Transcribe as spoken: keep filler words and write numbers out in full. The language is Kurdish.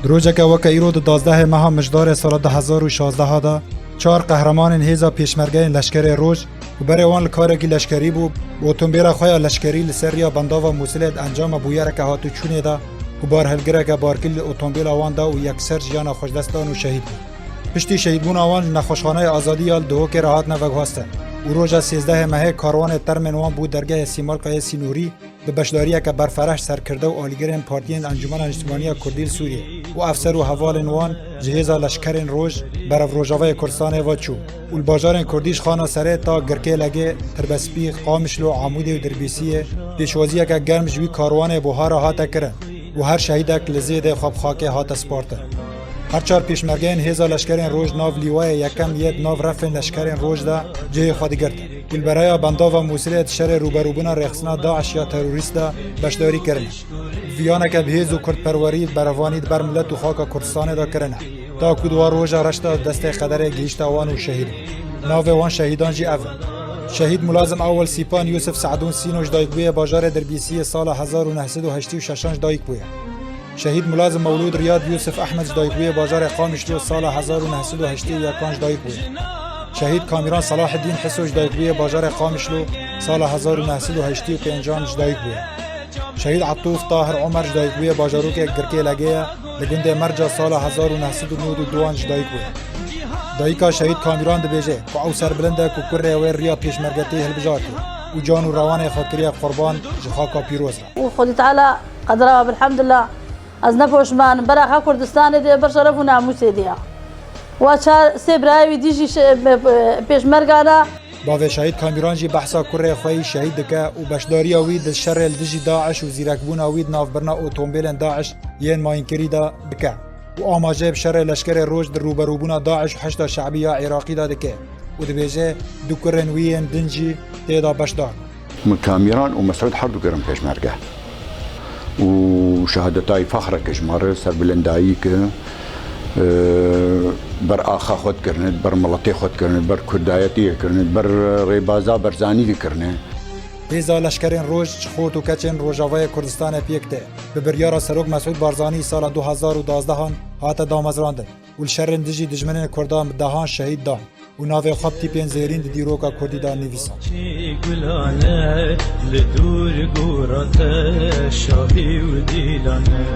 Rojeke weke îro di dazdehê meha Mijdarê sala du hezar û şazdeh de çar qehremanên hêza pêşmergeyên leşkerê Roj û berê wan li karekî leşkerî bû, bi otomobîla xwe ya leşkerî li ser riya bendava Mûsilê di encama bûyereke hatûçûnê de û barhilgireke barkî li otomobîla wan da û yekser jiyana xwe ji dest dan û şehîd bûn. Piştî şehîdbûna wan ji Nexweşxaneya Azadî ya li Duhokê re hatine veguhastin û roja sêzdehê mehê karwanê termên wan bû dergehê Sîmalkayê Sînorî, bi beşdariyeke berfereh serkirde û alîgirên partiyên Encûmena Niştimanî ya Kurdî li Sûriyê û efser û hevalên wan ji hêza leşkerên Roj, berev Rojavayê Kurdistanê ve çû û li bajarên Kurdî ji Xana Serê ta Girkê Legê, Tirbespî, Qamişlo, Amûdê û Dirbîsiyê pêşwaziyeke germ ji wî karwanê buhara hate kirin û her şehîdek li zêdê xwe bi xakê hate spartin. Her çar pêşmergeyên hêza leşkerên Roj nav lîwayê yekem yê di nav refên leşkerên Roj de cihê xwe digirtin û li beraya bendava Mûsilê di şerê rûberûbûna rêxistina DAIŞ ya terorîst de beşdarî kirine. Viyaneke bi hêz û kurdperwerî, berevanî di ber milet û xaka Kurdistanê de kirine. Ta ku di wan roja reş de destê qederê gihîşta wan û şehîd bûn. Navê wan şehîdan jî ev in. Şehîd Mulazim Ewel Sîpan Yûsif Se'dûn Sîno ji dayikbûyê bajarê Dirbîsiyê sala hezar û neh sed û heştê û şeşan ji dayik bûye. Şehîd Mulazim Mewlûd Riyad Yûsif Ehmed ji dayikbûyê bajarê Qamişlo sala hezar û neh sed û heştê û yekan ji dayik bûye. Şehîd Kamîran Selahedîn Hiso ji dayikbûyê bajarê Qamişlo sala hezar û neh sed û heştê û pêncan ji dayik bûye. Şehîd Etûf Tahir Omer ji dayikbûyê bajarokê Girkê Legê ye, li gundê Merca sala hezar û neh sed û nod û duan ji dayik bûye. Dayika Şehîd Kamîran dibêje ku ew serbilind e ku kurê wê riya pêşmergetiyê hilbijartiye û can û rewanê xwe kiriye qurban ji xaka pîroz re. û Xwedî Teala qedira we, elhamdulillah, ez ne poşman im. Bera xwe Kurdistanê diye, ber şeref û namûsê diye. Wa çar sê birayê wî dijî şe-, be-, be-, pêşmergana. Bavê Şehîd Kamîran jî behsa kurê xwe yî şehîd dike û beşdariya wî di şerê li dijî DAIŞ û zîrekbûna wî di navbirina otomobîlên DAIŞ yên mayînkirî de dike û amaje bi şerê leşkerê Roj di rûberûbûna DAIŞ û Heşda Şe'bî ya Iraqî de dike û dibêje, du kurên wî yên din jî tê de beşdar bûn. Min Kamîran û Mesûd her du kirin pêşmerge. û şehadetayî fexreke ji me re, serbilindayî ke, e, ber axa xwe dikirine, ber miletê xwe dikirine, ber kurdayetiyê kirine, ber rêbaza Barzanî dikirine. Hêza leşkerên Roj ji xort û keçên Rojavayê Kurdistanê pêk tê. Bi biryara Serok Mesûd Barzanî sala du hezar û dazdehan hate damezrandin û li şerên dijî dijminên Kurdan bi dehan şehîd dan û navê xwe bi tîpên zêrîn di dîroka Kurdî de nivîsand. Çî gulane li dûr gora te şahî û dîlane.